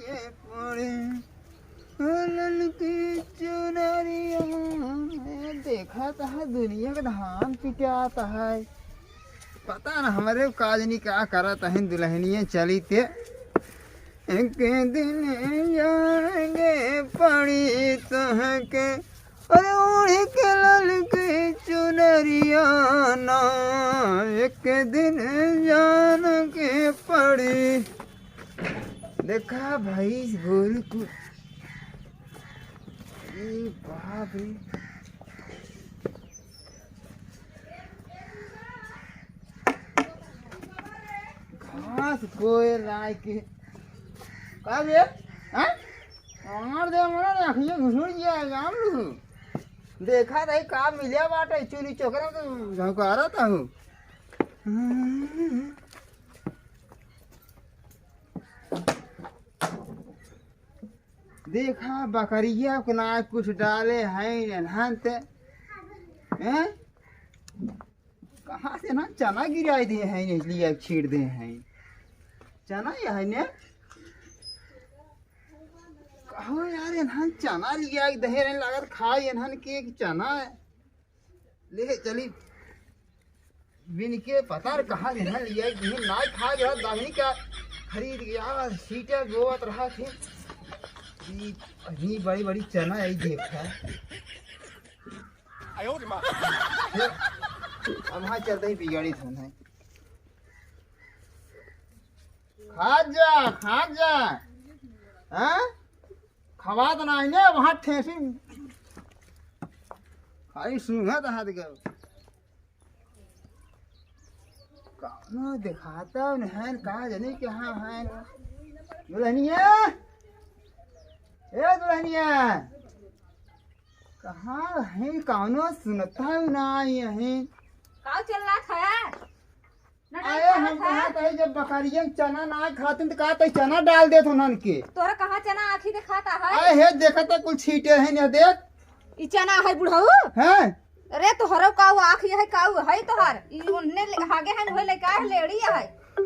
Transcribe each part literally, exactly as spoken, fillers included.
पड़े ललकी चुनरिया, देखत है दुनिया के धान पिटात है। पता न हमरे काजनी का करत है, दुल्हनिया चली ते एक दिन जाएंगे पड़ी तोहके। अरे ओढ़ के ललकी चुनरिया ना, एक दिन जान के पड़ी। देखा भैंस गोरू को, ई बाप रे। घास कोय लाए के। का बे? हाँ? मार दे, मार दे, अखिए घुसुर गया है, जान लू। देखा रही का मिलिया बाटे, चुनी चोकरा तो झोंकारा ता हूँ। देखा, बकरिया को ना कुछ डाले हैं, नन्हन ते। हैं? कहाँ से ना चना गिराई दे हैं, ने लिया छीड़ दे हैं। चना ये है ने? कहो यार, एन्हन चना लिया के दहे रहे, लागत खाए एन्हन के एक चना है। ले चली बिन के पता न कहाँ से एन्हन लिया के दहे, नाई खा गया, दागनी का खरीद के यार, सीटा बोवत रहा थे। ई इतनी बड़ी बड़ी चना है, देखा। फिर अब हाँ चलते ही बिगाड़ी धुन है। खा जा, खा जा। हाँ? खवात नाही ने, वहाँ ठेसी खाई सूंघत हाथ गयो। कौनो देखाता नहीं, कहाँ जाने कहाँ है। दुल्हनिया, ए दुल्हनिया, कहाँ है? कौनो सुनता नहीं है। का चिल्लात है? ना अरे, हम कहा था, जब बकरियन चना ना खातिन, त कहा था, चना डाल देत उन्हन के। तोरा कहाँ चना आँखी देखाता है? अरे, हे, देखत है, कुल छींटे हैं, ये देख। ई चना है, बुढ़ऊ? हैं? अरे, तोहरो काऊ आँखी है, काऊ है तोहर? ई उन्ने ले, हागे हैं, उहे लेके आए, लेड़ी है।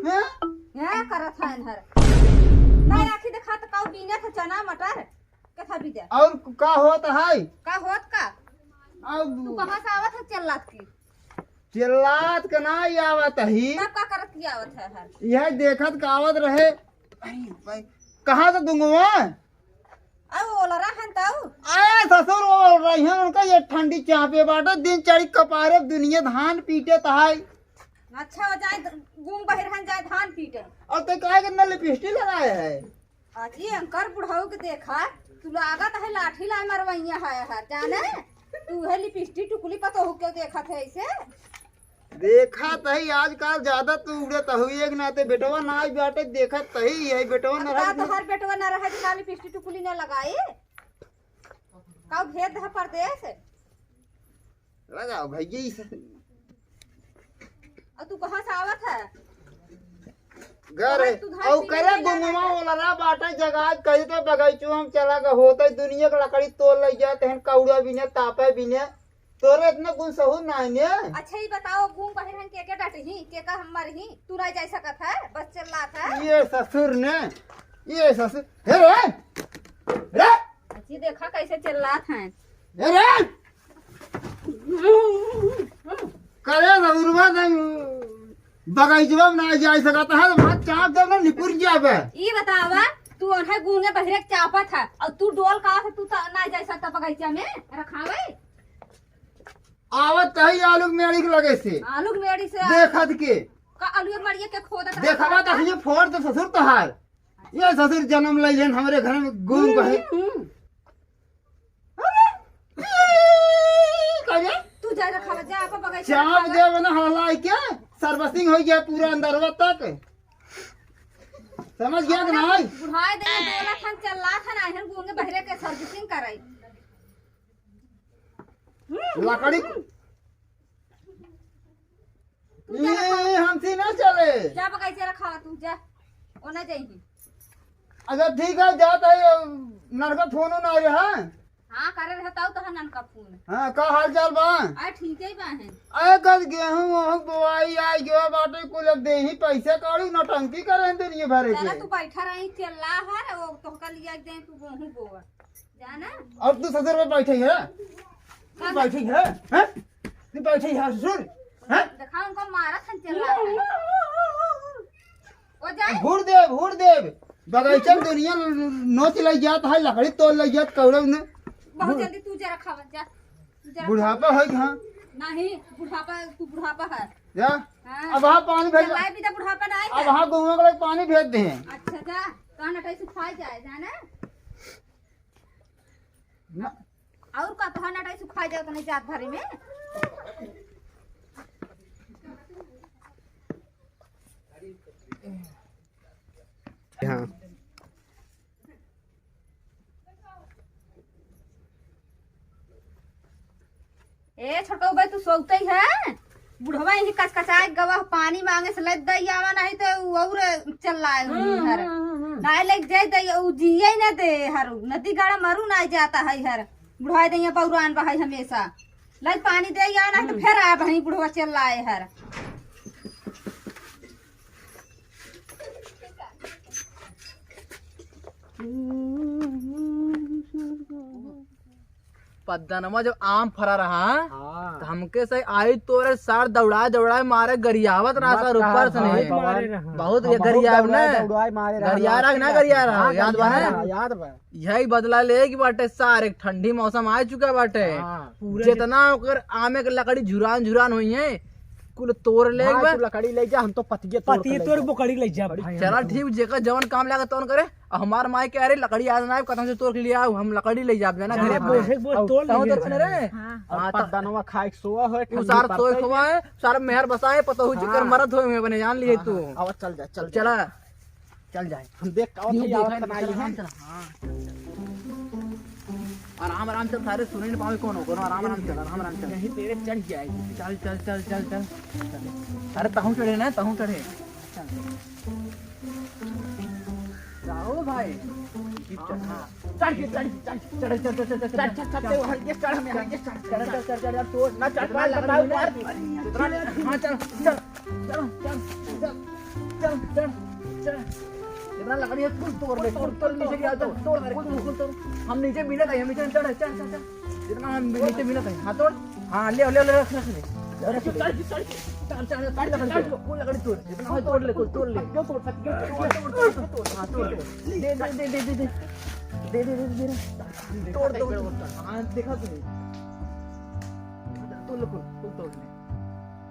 हैं? हैं, करत है इन्हर। ना आँखी देखात, काऊ बीने था चना, मटर। कथा भी दे। और का होत है? का होत का? अब तू कहाँ से आवत है चिल्लात की? चिल्लात के ना ही आवत ही। तब का करत की आवत है हर? यह देखत का आवत रहे। अरे भाई, कहाँ से दूंगा मैं? अरे ओलरा हन ताऊ। अरे ससुर, वो ओलरा ही हन, उनका ये ठंडी चापे बाटे, दिन चढ़ी कपारे, दुनिया धान पीटे तहाई। अच्छा हो जाए, गूंग बहिर हन जाए धान पीटे। और ते काहे के न लिपस्टिक लगाए है? अजी, अंकर बुढ़ऊ के देखा, तू लागत है लाठी लाए मरवइया है हर, जाने? तू है लिपस्टिक टुकली पतोहू के देखत है ऐसे? देखत है आजकल ज्यादा तू उड़त हुई, एक नाते बेटवा ना आई बाटे, देखत ही है बेटवा अब ना का रहे। तोहर बेटवा ना रहे, तो का लिपस्टिक टुकली ना लगाई? का भेद है परदेस? लगाओ भैया, ई सब। और तू कहाँ से आवत है? घर है। तू धान और पीने करे नहीं गुंगवा जाना है? वाला ना बाटा जगह, कहीं तो बगीचो हम चला गए होते, दुनिया के लकड़ी तोड़ ले जाते हैं, कौड़ा बिने, तापे बिने। तोरे इतना गुण सहूर ना है ने। अच्छा, ये बताओ, गूंग बहिर हन के के डांटही, के का हम मरही? तू ना जा सकत है, बस चिल्लात है। ये ससुर ने, ये ससुर, हे रे, रे। जी देखा कैसे चिल्लात हैं। ए रे! करे रउरवा नहीं, बगैचवा में ना जाए सकत है, वहाँ चाप देब ना निपुर जाबे। ई बतावा, तू ओन्हे गूंगे बहिरे के चापत है, और तू डोल का है, तू त ना जाए सकता बगैचा में रखावे। आवत तही आलू के मेड़ी के लगे से। आलू के मेड़ी से देखत के। का आलू के मड़िया के खोदत देखवा रहता? त ये फोड़ तो ससुर तहार। ये ससुर जन्म ले लेन हमरे घर में गूंग बहे। हम्म, हम्म। अरे, करे? तू जा रखावा, जा अपन बगैचा चाप रखावा। देब ना हलाई के, सर्विसिंग हो गया पूरा अंदरवा तक। समझ गया कि अपना नहीं? बुढ़ाए दे, बोला था, चल ला था ना, इहन गूंगे बहिरे के सर्विसिंग कराई। हम्म, लकड़ी हम्म। तू जा रखा। ये हमसे ना चले। जा बगैचा रखा तू, जा। ओ ना जाइही। अच्छा ठीक है, जाता है, नरका फोन ना आया है। हाँ, करे रहता हूँ तोहर ननका फोन। हाँ, का हाल चाल बा? आ, ठीक है बा है। अरे, कल गेहूं वहूं बोआई आई गयो बाटे, कुल अब देही पैसे काढ़ी, नौटंकी करे हैं दुनिया भर चला, के। तू बैठा रही, चल ला हर, वो तोहका लिया के जाए, तू गेहूं बोआ। जाना? और तू ससुर में बैठे है? तू का? बैठे है? हैं? तू बैठे है ससुर? हैं? देखा, उनको मारा था, चल ला है। ओ जाए। घूर देब, घूर देब। बगीचा में दुनिया नोच लग जात है, लकड़ी तोड़ लग जात, कौड़े ने। बहुत घूर। जल्दी तू जरा खावा, जा। तू जरा बुढ़ापा खावा। है कि हाँ? नहीं, बुढ़ापा, तू बुढ़ापा है। जा। हाँ। अब हाँ पानी भेज। चलाई भी तो बुढ़ापा नहीं अब है। हाँ गहुआ के लिए पानी भेज दे। अच्छा जा, तो नटाई सुखाई जाए, जाना? ना। और का तो नटाई सुखाई जाए, तो नहीं जात भरी में। हाँ। ए छोटका भाई, तू सोते ही है? बुढ़वा यही कचकचाए गवा, पानी मांगे से लद दई आवा, नहीं तो उ और चिल्लाए हम्म, हर। हम्म, हम्म, हम्म। नाय लेके जाए दई, उ जिए ही ना दे हर, नदी गाड़ा मरू ना जाता है हर। बुढ़वा दे बौरान बहाई हमेशा। लद पानी दे आवा, नहीं तो हम्म। फिर आ बही बुढ़वा चिल्लाए हर। पद्दनमा जब आम फरा रहा, हाँ। तो हमके से आई तोरे सार दौड़ाए दौड़ाए मारे, गरियावत रहा मत सार कहा ऊपर से भाई, नहीं। बहुत मारे रहा। बहुत हम ये बहुत गरियाव दौड़ाए ने। दौड़ाए मारे रहा, गरिया रहा कि ना गरिया रहा, हाँ, याद बा गरिया ने? रहा, याद बा। यही बदला ले कि बाटे सार, एक ठंडी मौसम आ चुका बाटे। हाँ। पूरे जितना ओकर आमे के लकड़ी झुरान झुरान हुई है, कुल तोड़ ले भाई, बा। तू लकड़ी ले जा, हम तो पतिये तोड़ के पतिये ले तोड़ जाब। बोकड़ी ले जा भाई। चला ठीक, जेकर जवन काम लागे तवन करे। अब हमार माई कह रही लकड़ी आज ना आए, कतन से तोड़ के लिए आओ, हम लकड़ी ले जाब, जाना हाँ, घरे हाँ, बोझे के बोझ हाँ। तोड़ तहु ले तो जा। बने रे। हाँ। और हाँ, त-, पद्दनवा खाए के सोवा होए, उ ठंडी सार पड़ते सोए के। खोवा है, सार मेहर बसाए, पतहु जी कर हाँ। मरत होए में बने जान लिए हाँ, तू। हाँ, आवा, चल जा, चल चला। जा। चल जाए। हम देख का यूं होता है, देखा है, आवत ना चल, है। चल, हाँ, चल, चल। आराम, आराम चल, सारे सुने न पावे कौन हो, कौन हो, आराम, आराम चल, आराम, आराम चल। नहीं, तेरे चढ़ जाएगी। चल, चल, चल, चल, चल। अरे, तहूँ चढ़े ना, तहूँ चढ़े। चल। जाओ भाई। चढ़ के, चढ़ के, चढ़ के, चढ़, चढ़, चढ़, चढ़, चढ़, चढ़, चढ़, हल्के चढ़, हमें हल्के चढ़, चढ़, चढ़, चढ़, चढ़, यार, तोड़, ना चढ़, इतना पार लकड़ी बताओ, नहीं यार। आती। इतना, हाँ, चढ़, चढ़, चढ़, चढ़, चढ़, चढ़, चढ़, चढ़। जितना लकड़ी है, कुल तोड़ ले, कुल तोड़, नीचे गिरा दो, तोड़, कुल, कुल, कुल तोड़। हम नीचे मिलत है, हम नीचे चढ़, चढ़, चढ़, चढ़। जितना हम नीचे मिलत है, हाँ, तोड़। हाँ, ले, ले, ले, रख, रख, ले। रख, रख, ले। चढ़, चढ़, चढ़, चढ़, चढ़, चढ़, कुल लकड़ी तोड़, जितना हो तोड़ ले, कुल तोड़ ले। तोड़, तोड़, तोड़, तोड़, तोड़, तोड़। हाँ, तोड़, तोड़। दे, दे, दे। दे, दे, दे, दे, दे। तोड़, तोड़, तोड़। हाँ, देखा तूने। तोड़ ले, कुल, कुल तोड़ ले।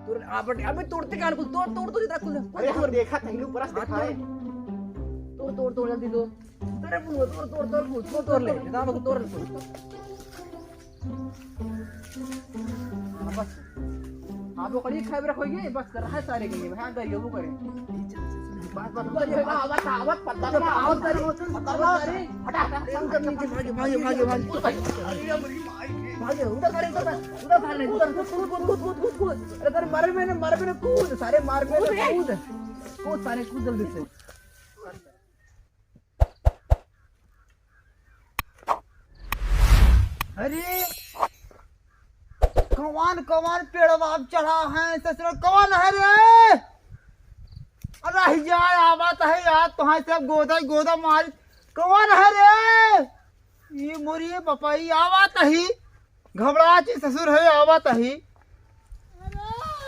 तोड़ ले, आ, बट, अबे तोड़ते कहाँ कुल? तोड़, तोड़, तोड़, इधर कुल, कुल अरे, हम तोड़। देखा था, हिलू परस हाँ, देखा है। तोड़, तोड़, तोड़, जल्दी तोड़। अरे, कुल, तोड़, तोड़, तोड़, कुल, तोड़, तोड़ ले। इधर कुल तोड़ ले, कुल। हाँ, बस। हाँ, वो कड़ी खाए रखोगे, बस कर रहा है सारे के लिए, हाँ, गई, वो करें। बस, बस, उधर ये, आवत, आवत, पत्ता तो आवत, सारे, पत्ता तो सारे। हटा, हटा, हटा, उधर नीचे भागे, भागे, भागे, भागे। भागे, उधर सारे, उधर, उधर सारे, उधर, कूद, कूद, कूद। अरे, सारे मारे मैंने, मारे मैंने, कूद, सारे मार मैंने, कूद। कूद, सारे कूद जल्दी से। अरे, कौन, कौन पेड़वा पे चढ़ा है ससुर? कौन है रे? अरे, हिया आवत है यार, तुहां से गोदा, गोदा मारी। कौन है रे? ये मोरी बपाई आवत ही। घबरा ची ससुर है, आवत ही।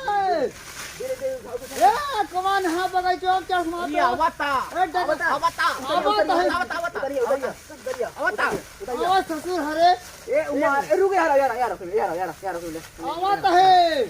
अरे! ए, कमान, हाँ, बगैचो, चश्मा ये तो। आवता। ए, डग-, आवता। आवता। आवता है। आवता, आवता। उतरिए, उतरिए। आवता। आवता। उतरिए। आवाज ससुर हरे। ए, उमा, ए, रुक यार, यार, यार, यार, यार, यार, यार, यार। आवत है।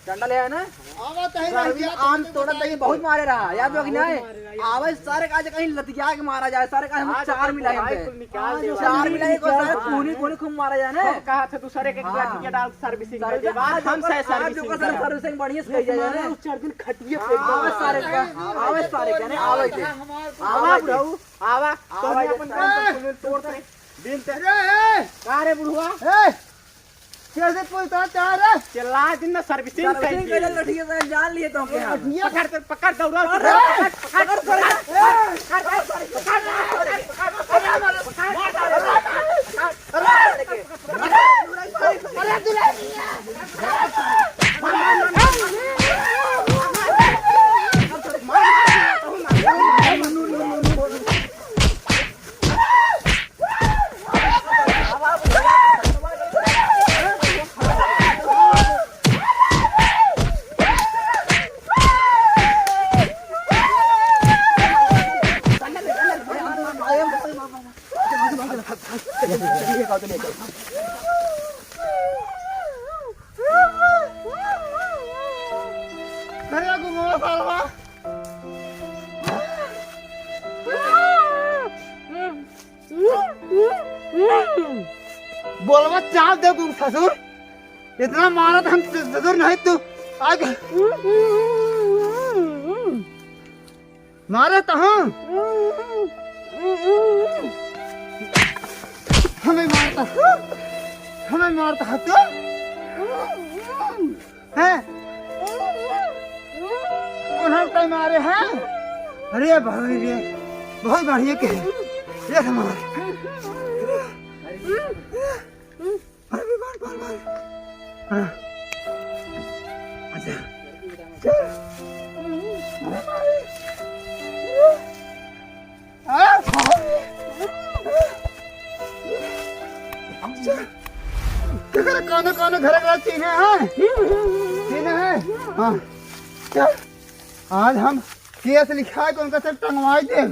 डंडा ले आया ना? आवत है, सर, अभी रहिया, आम तुमने तोड़त बताया। नहीं, बहुत मारे रहा, याद हो कि हाँ, नहीं? बहुत मारे रहा। आवाज सारे का आज कहीं लतिया के मारा जाए, सारे का हम आज चार तो मिला है भाई हमसे। कुल निकाल दे चार भाई। मिला है, को सारे हाँ। कोने कोने खूब मारा जाए ना। हम कहा थे दूसरे के हाँ। लतिया डाल servicing सर, कर दे, आज आज हमसे आज servicing जो कर। Servicing बढ़िया से कही जाए ना। उस चार दिन खटिए पे हाँ, एकदम। आवाज सारे का, हाँ, आवाज सारे का, नहीं, आवाज दे। हमारे आवाज दे। आवा, आवा, तो आवाज अपन दे। काम पर तोड़ते। दिन ते। अरे, ए! का रे बुढ़वा? ए! कैसे पूछता चाह रहा? चिल्ला दिन ना servicing servicing सही के लिए की। लठिया से जान लिए तो क्या? लठिया? पकड़, पकड़, पकड़, दौड़ा, अरे! पकड़, पकड़, पकड़, पकड़, पकड़, पकड़, पकड़, पकड़, पकड़, पकड़, पकड़, पकड़, पकड़, पकड़, पकड़, पकड़, पकड़, पकड़, तू ससुर, इतना मारत हम ससुर नहीं तू। आज मारे तो हूँ। हमें मारता, हमें मारता है तू? हैं? कौन हम तय मारे हैं? अरे भाई रे, बहुत बढ़िया के। ये हमारे। अरे मार, मार, मार। हाँ। अच्छा। चल। अरे मार। हाँ। चल। केकरा कौनो, कौनो घर का चिन्ह है? चिन्ह है? हाँ। चल। आज हम केस लिखा के उनका से टंगवाई दे।